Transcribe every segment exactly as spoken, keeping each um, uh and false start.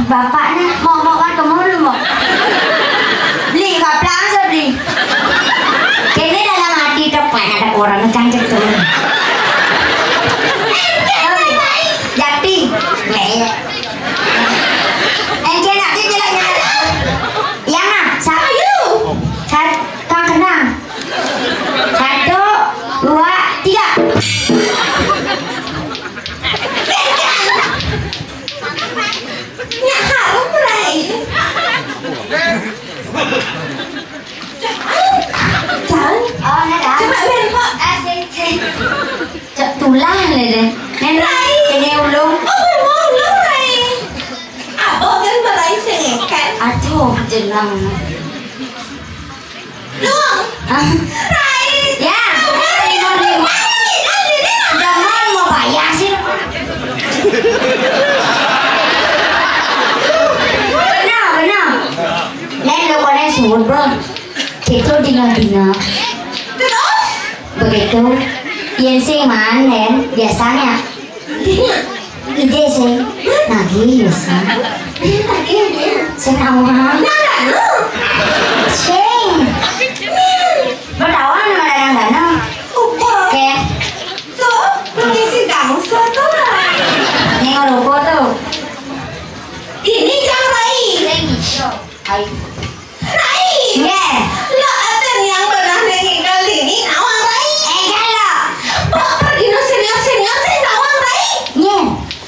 Bapakné mau mau kan kemulu mau. Beli kaplang aja beli. Kene dalam hati depan ada orang cangcek tuh. Jati. Engke nak tu jelek jelek. Yang nah, satu. Sat, kang kenang. Satu, dua, tiga. Nyak harum, Rai. Cang. Oh, nah, dah. Coba, Ben, kok. Ah, sing, sing. Cek tulah le deh. Nén Rai. Ini ulung. Oh, belum ulung, Rai. Abah kan Rai sing ngeket. Aduh, jenang. Dong. Hah? Rai. Ya. Rai, Rai, Rai. Jangan mau bayar sih. Benar, benar. Nén lo koné suwun, Bro. Kita dina-dina. Terus? Begitu. Yén sing man, Nén, biasanya. Ide sing. Nagih biasa. Nagih, ya. Sing awang. Nah, lu. Sing. Bertawan sama Dadang Dana. Upo. Oke. Tuh, mengisi gangsa tuh. Ning ruko tuh. Ini Jang Rai. Sing iso. Ayo. Rai. Nggih. Lo aten yang pernah nenggal ini nawang Rai. Enggak lo. Kok pergino senior-senior sing nawang Rai? Nggih.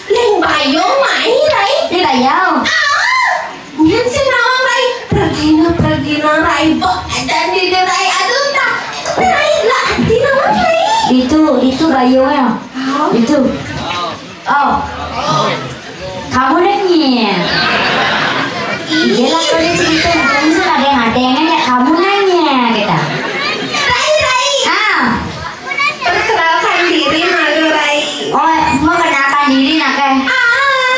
Ning bayung mai Rai. Ning bayung. Ah, nyen sing nawang Rai. Pergino, pergino Rai. Kok dan di Rai, aduh tak. Rai lah, di nawang Rai. Itu, itu bayungnya. Oh. Itu. Oh. Kamu nanya. Iya lah, kalau cerita mungkin ada yang ada yang nanya. Kamu nanya kita. Rai, Rai. Ah. Perkenalkan diri malu, Rai. Oh, mau kenalkan diri nak eh. Ah.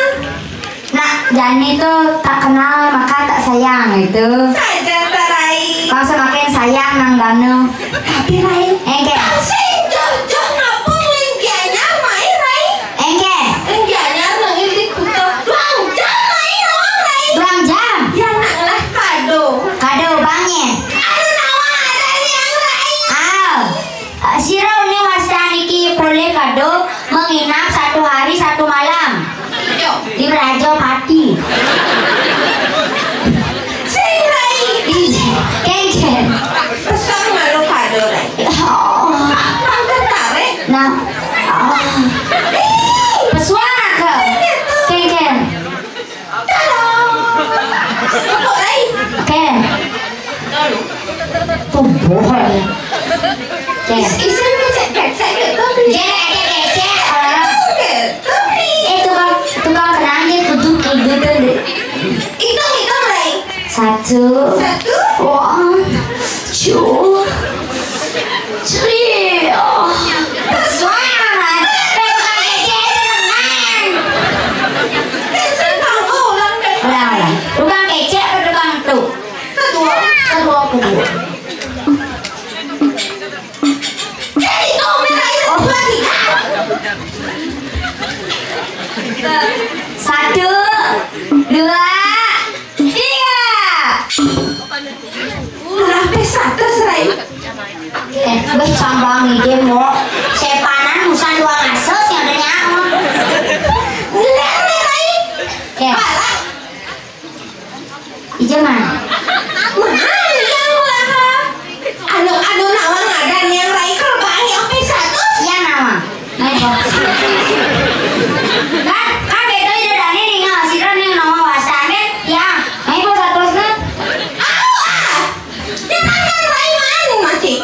Nak, jani tuh tak kenal maka tak sayang itu. Saja, Rai. Kalau semakin sayang nang Danu. Tapi, Rai, engke. Sing jauh-jauh ngapung ling Gianyar mai, Rai. Engke. Ling Gianyar nang ing di kuta. Duang jam mai nawang, Rai. Duang jam? Ya, nak ngelah kado. Kado bangnya. Anu nawang ada yang, Rai. Ah. Eh, sira uning wastan iki polih kado menginap satu hari satu malam. Di Raja Pati. Sing, Rai. Iya, kengken. Pesan malu kado, Rai. Oh. Pang tertarik. Nah. Oh. Pesuang aku. Kengken. Tada. Kok, Rai? Ken. Tubuh, Rai. Ken. Is-, isin kecek-kecek gitu, Pi. Dia kecek-kecek, orang. Gitu, Pi. Eh, tukang, tukang kenang dia tutup gitu tuh. Hitung, hitung, Rai. Satu. Satu. One, two, three. Oh. Suara, Rai. Eh, tukang kecek itu tenang. Kan saya tahu orang dari Ulang, ulang. Tukang kecek apa tukang tuk? Kedua, kedua, kedua. Jadi kau merayu lagi. Satu, dua, tiga. Berapa satu, Rai? Eh, wis sambang ide, Mbok. Sepanan usan dua ngaso sing ada nyawa. Nang, Rai. Eh. Parah. Ija mah. Mah, yang lah. Anu, anu nawang ada yang Rai kerbang yang P satu. Yang nawang. Ayo, Bang. Kan, kan beda ida dani nih, nggak, sira nih nawang wastané. Ya, ayo, Bang, satusna. Au, ah. Jangan kan Rai man masih.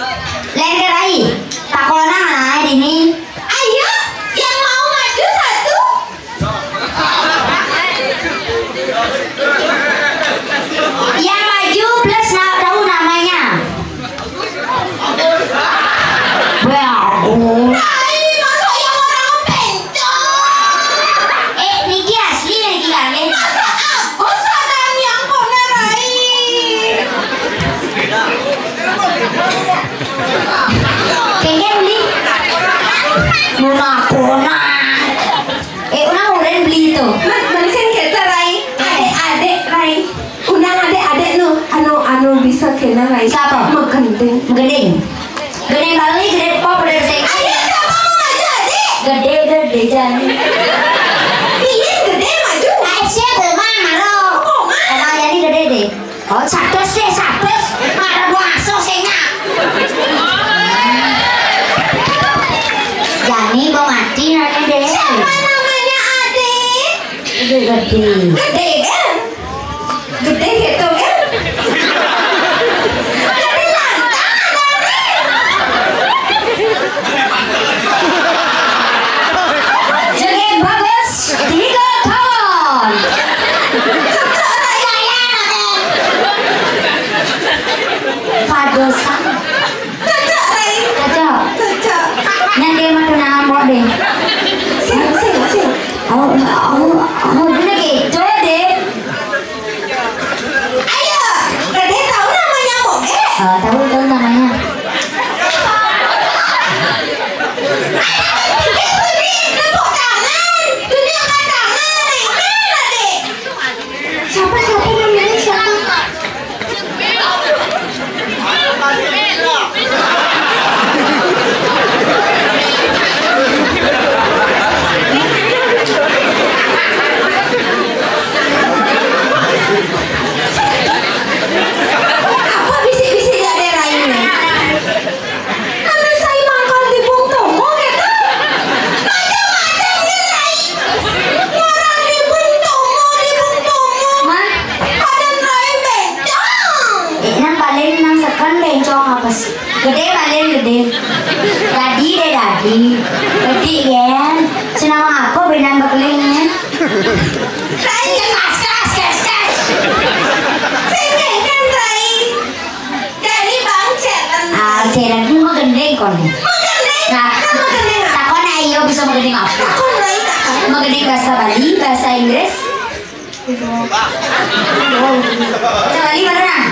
Lain ke Rai. Takona mana dini? Ayo, yang mau maju satu. Yang Sapa? Megending. Megending. Gending Bali, gedé apa, gedé sing? Ayo, sapa mau maju, Adik? Gedé, gedé, Jani. Iya, gedé maju. Ayo, siap, Mang, maro. Kok, Mang? Emang Jani gedé, Dé. Oh, satus, Dé, satus. Maro gua asuh sing. Jani mau mati, nanya, Dé. Siapa namanya, Adik? Gedé, gedé. Gedé, kan? Gedé gitu, kan? Gedé lantang, Dé. Jadi bagus, tiga tahun. Cocok, Rai. Padosan. Cocok, Rai. Cocok. Cocok. Nanti mau tunangan, Mbok, Dé. Sing, sing, sing. Oh, oh, oh, bener gitu, Dé. Ayo, Dede tahu namanya Mbok Gek? Oh, tahu, tahu namanya. Ayo, Dede, Dede, tepuk tangan. Dede angkat tangan. Nah, ini lah, Dek. Siapa, siapa namanya, siapa? Apa bisik-bisik gak ada Rai ini? Anu sai mangkal di Bung Tomo gitu. Macam-macam nih Rai. Orang di Bung Tomo, di Bung Tomo. Mah? Ada Rai bencong. Eh, nang paling nang second bencong apa sih? Gedé paling gedé. Dadi deh dadi. Gedé kan. Senama apa benan bekelingnya? Rai, gas, gas, gas, gas. Sing kan Rai. Jadi Bang Ceren. Ah, Ceren ini mau gendeng kon. Mau gendeng? Nah, mau gendeng apa? Takon ayo bisa mau gendeng apa? Takon Rai, takon. Mau gendeng bahasa Bali, bahasa Inggris? Bahasa Bali mana?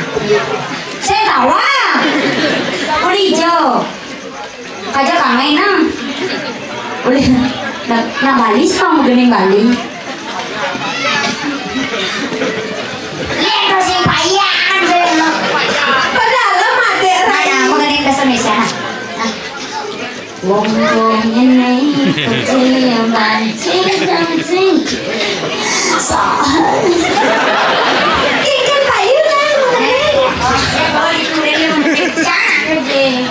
Saya tawa. Kulit hijau. Kaja kangen nang. Boleh. Nah, nah Bali sama mau gendeng Bali. Lihat tuh sing payangan deh. Padahal mah ada Rai. Nah, mau gendeng bahasa Indonesia. Nah. Wong wong ngene, kucing mancing mancing. Sahal. Ikan payu kan, ngene. Oh, di kemudian dia mengecek, gede.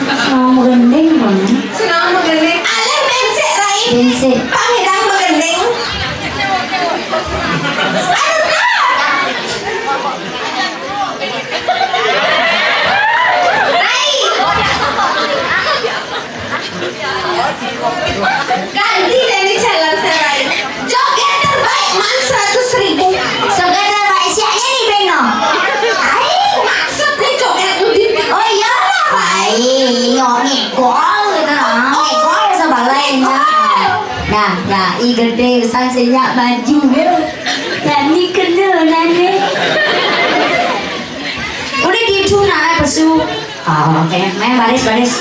Senang menggending, Bang. Senang menggending. Alih bensik, Rai. Bensik. Pangidang menggending. Aduh, Kak. Rai. Ganti dari jalan serai. Joget terbaik man seratus ribu. Joget terbaik siapnya nih Beno. Ai, maksudnya joget Udin. Oh iya lah, baik. Nyok ngegol gitu. Ngegol sebalai. Nah, nah, i gede usang senyak baju ya. Nah, ini kena nanya. Udah gitu nah, pesu. Oh, oke, main baris, baris.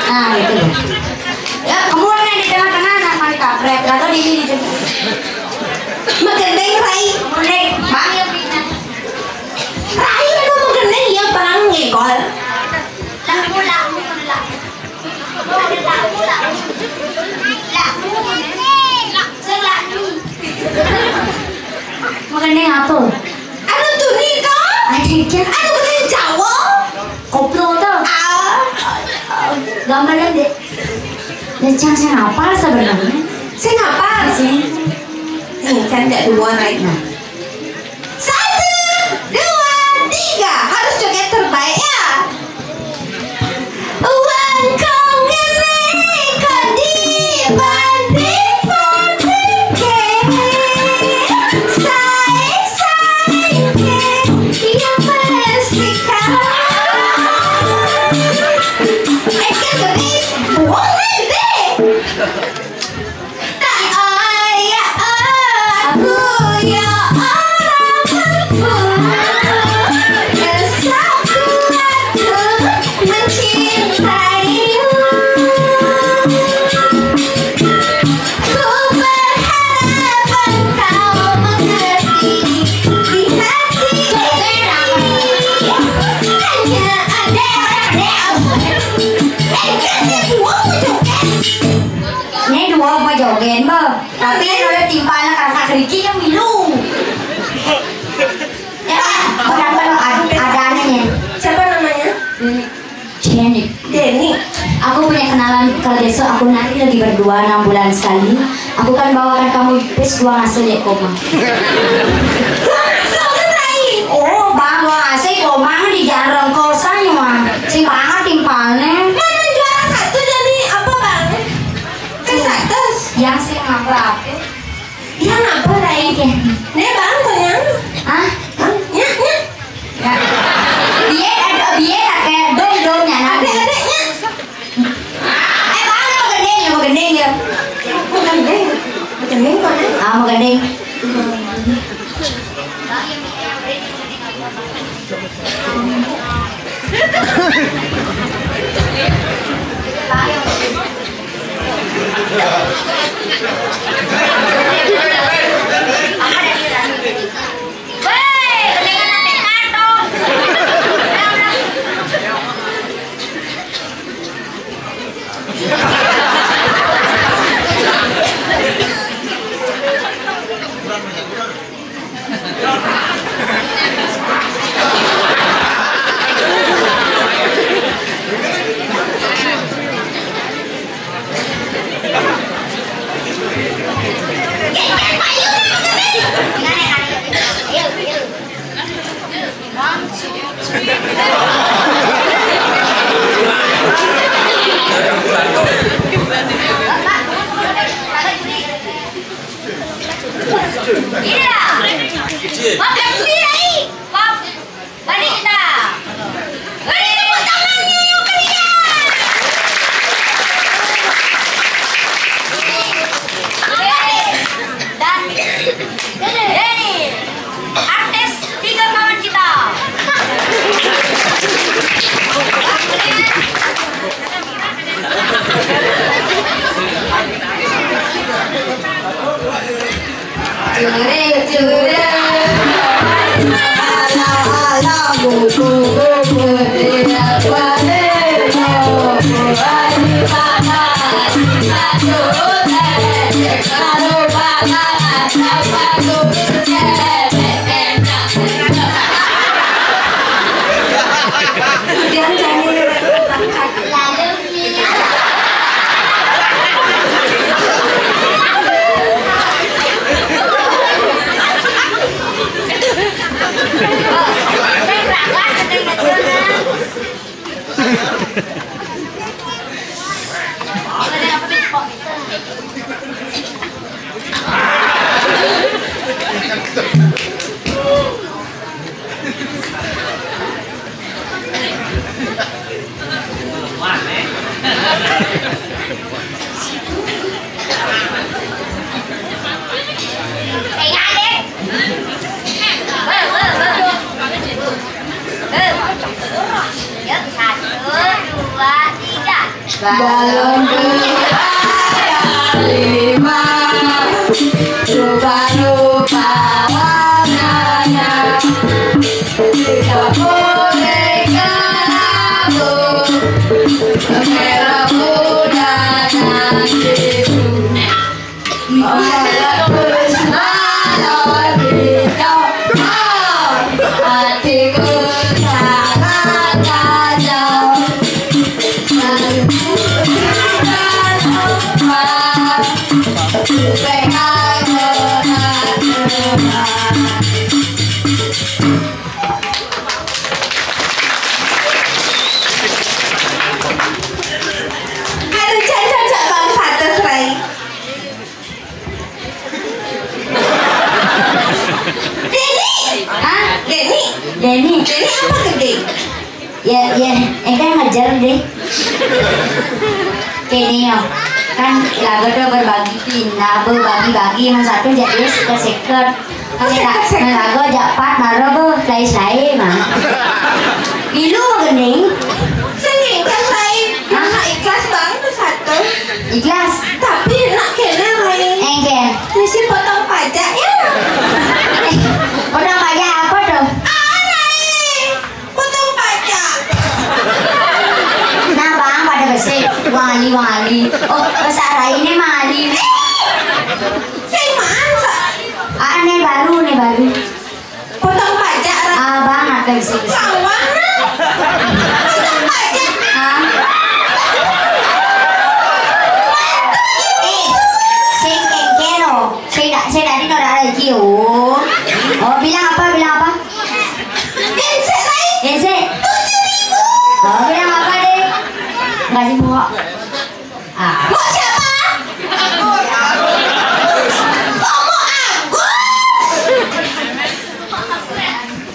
Nah, itu deh. Ya, kamu orang yang di tengah-tengah, nah, mari kaprek. Atau di sini, di sini. Magendeng, Rai. Magendeng, Bang, ya, Bina. Rai, aduh, magendeng, ya, Bang, ngegol. Lah, mulak, mulak. Mulak, mulak. Lah, mulak. Sing lah, ni. Magendeng apa? Anu tuni to? Ada ke? Anu kuning Jawa. Koplo to? Ah. Gambaran deh. Ya, Cang, saya hafal sebenarnya. Saya hafal sih. Nih, kan nggak dua naik. Nah. Satu, dua, tiga. Harus joget terbaik ya. Wong kong ngene kok dibanding-bandingke. Sae-saengke ya mesti kalah. Eh, kan gede. Wong gede. Tak aya aku ya Iki kan milu. Ya, bukan, bukan, ada, ada anehnya. Siapa namanya? Jenny. Denny. Aku punya kenalan, kalau besok aku nanti lagi berdua enam bulan sekali, aku kan bawakan kamu pes dua hasil ya koma. Dua hasil kan tadi? Oh, bang, dua hasil koma di jarang kosan mah. Si banget timpalnya. Mana juara satu jadi apa, bang? Ke status. Yang sih ngapa aku? Iya, ngapa, Rai? Nih, bang, kenyang. Ah? Bang, nya, nya. Biar ada, biar ada dong, dong, ya, nanti. Ada, ada, nya. Eh, bang, mau gending, mau gending, ya. Mau gending. Mau gending, kok, Nek? Ah, mau gending. Iya. Makan sih, Rai. Pap. Balik kita. Beri tepuk tangannya yang meriah. Dan Denny, artis tiga kawan kita. Jangan, jangan. Yuk, satu, dua, tiga. Balon biru ada lima, rupa-rupa warnanya. Kita boleh kelabu, merah, muda, dan biru. Malah bersuara di kau. Hatiku sangat kacau. Aduh, cocok, cocok, Bang, satu, Rai. Denny! Hah? Denny! Denny. Denny apa gede? Ya, ya, eh, kan ngajar deh. Kene yo. Kan lagu tuh berbagi pindah, berbagi-bagi, yang satu jadi seket-seket. Kan lagu aja empat, baru bu, selai-selai mah. Milu gending. Sing kan lain. Hah? Ikhlas banget tuh satu. Ikhlas. Tapi nak kene lain. Engke. Misi potong pajak ya. Eh, potong pajak apa tuh? Ah, lain. Potong pajak. Nah, bang, pada besi. Wali, wali. Oh, besar ini mali. Sing maan, sa-, Nih baru, nih baru. Potong pajak, Ra. Ah, Bang, ada di sini. Lawan, Ra. Potong pajak. Hah? Eh, sing kengkeno. Sing dak, sing dak dino dak lagi, oh. Oh, bilang apa, bilang apa? Ensek, Rai. Ensek. Tujuh ribu. Oh, bilang apa, deh? Enggak sih, Bu. Ah. Mau siapa? Mau Agus?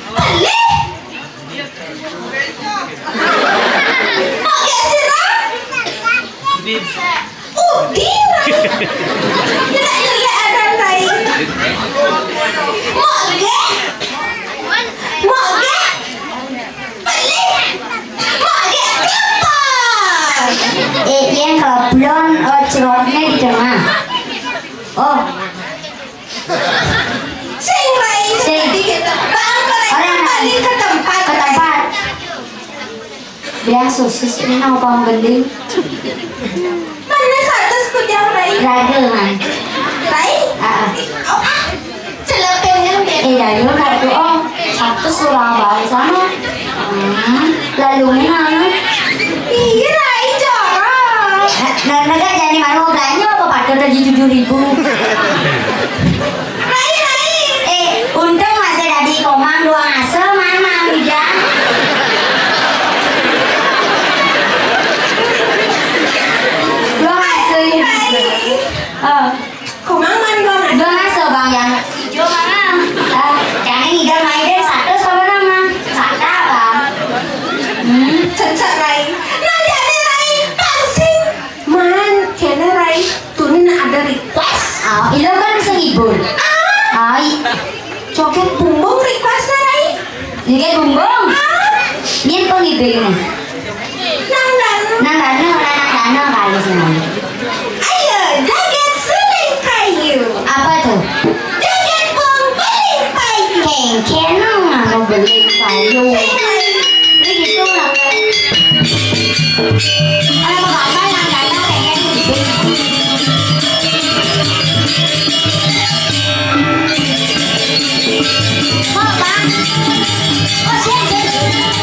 Beli? Mau gak sih, Ram? Udin, Rai. Jelek-jelek ada, Rai. Mau gak? Mau gak? Beli. Pakai apa? Eh, yang kalau belum, oh, cerotnya di tengah. Oh. Sing, Rai, sing. Sedikit. Bang, kalau orang balik ke tempat. Ke tempat. Bilang sosis ini nang pang gending. Mana satu sekujang, Rai? Ragel, man. Rai? Ah, ah. Oh, ah. Celotengin deh. Eh, dari mana tuh? Oh, satu surang bangsa, no. Hmm, lalu mana? Iya, Rai, jorok. Nah, nah, nah, jadi mana mau belanja apa pakai tadi tujuh ribu? Rai, Rai. Eh, untung masih ada di Komang dua ngase, mana, Ujang? Dua ngase, ya. Rai. Oh. Kumang man gua nggak. Gua nggak sebang yang hijau mana? Ah, yang ini gak main deh, satu sama nama. Sata, Bang. Hmm, cecak, Rai. Nah, jadi, Rai, pangsing. Man, kena, Rai. Tuh, ini ada request. Oh, ilo kan sehibur. Ah. Ai. Joget bumbung request, Rai. Joget bumbung. Ah. Ini penghibur ini. Nang dana. Nang dana, nang dana kali sini. Ayo, joget suling payu. Apa tuh? Joget pong beling payu. Kengkeno ngano beling payu. Ini gitu lah. Kalau apa-apa yang datang pengen gitu. Kok, Bang? Oh, siap, siap, siap.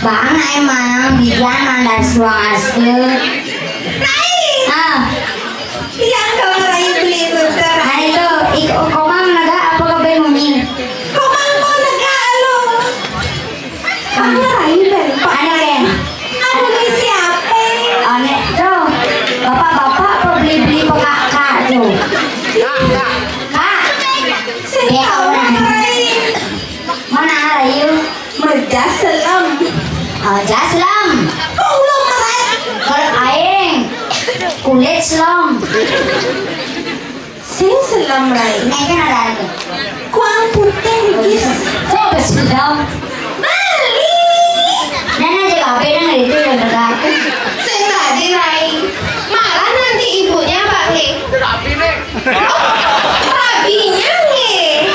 Bang, emang bijan mandar suang aske. Rai. Ah. Yang kamu rai beli itu. Hari itu iko komang naga apa kau munyi? Komang mau naga lo. Kamu rai ben. Ane ben. Anu ni siapa? Ane tuh. Bapak-bapak apa beli-beli pekak-kak tuh? Kak. Sing tahu rai. Mana rai? Merjas selem. Oh, jas selem. Kok ulun meret? Kalau aing kulit selem. Sing selem rai. Nek kan ada anu. Kuang putih gis. Kok beselem? Beli. Nana aja kabeh nang itu ya betul. Sing tadi rai. Marah nanti ibunya, Pak Ri. Rabinya nggih.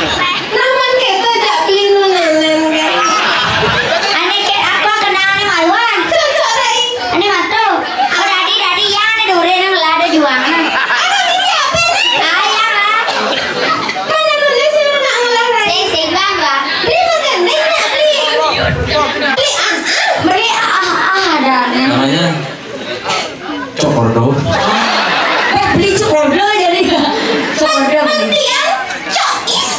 Naman kita jak beli nunanan kan. Ane ket aku kenal nih maluan. Cocok rai. Ane matu. Oh, dadi dadi yang ane dure nang lada juang nang. Emang ini siapa nih? Saya lah. Mana nulis yang nak ngelah rai? Sing sing bang bang. Beli makan nih nak beli. Beli ah ah. Beli ah ah ada nih. Namanya Cokordo. Eh, beli Cokordo jadi. Cokordo. Mentian, cois.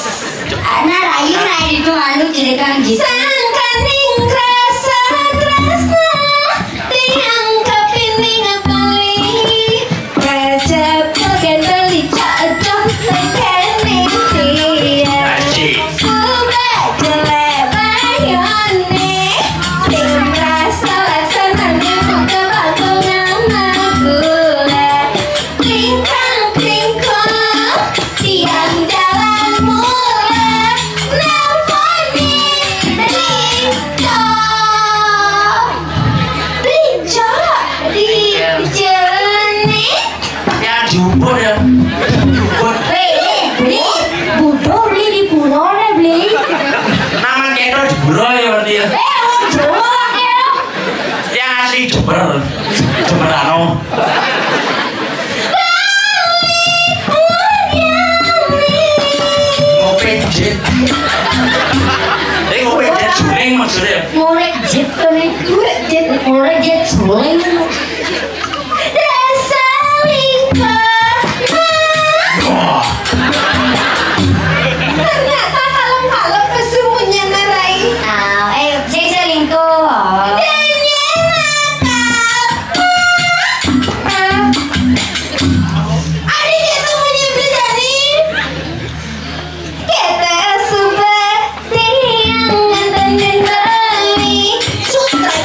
Nah, rayu, nah, itu anu, jadi kan gitu. Sangkaning rasa tresna, tiang kepining beli. Kecap pakai beli cocok, tekeni dia. Asik. Suba jelek bayone, sing rasa laksanane buka bakul nama gula. Klingkang klingkong, tiang jalan mula, nelponi Blicok. Blicok di jelene. Ya, jubur ya. Jubur. Weh, beli budo beli di purone beli. Naman keto jebro ya berarti ya. Eh, wong Jawa ya. Yang asli Jember. Jember anu. Ngopi jet. Eh, ngopi jet suling maksudnya. Ngorek jet to nih. Ngorek jet. Ngorek jet suling. Dasar lingkar. Wah. Ternyata kalem-kalem pesumunnya narai. Ah, eh, sing selingkuh. Dene nakal. Adi kita punya bejani. Kita suba tiang nganten beli. Sutra.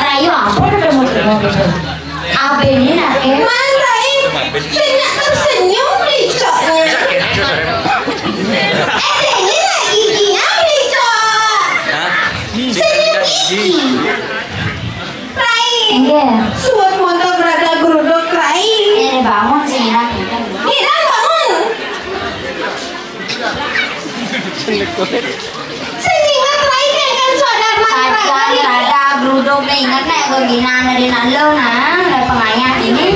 Rayu apa udah mau gitu? Abene nake. Mantai. Sing nak tersenyum licoknya. Eh, ini lagi giginya licok. Senyum gigi. Rai. Nggih. Suwet montor berada geruduk, Rai. Ini bangun sih, Ira. Ira, bangun. Sing inget, Rai, kan, kan suadar mantra. Sajan, Rai. Berada geruduk, nih, inget, nek, gue gina, ada nalo, nah, ada pengayah ini.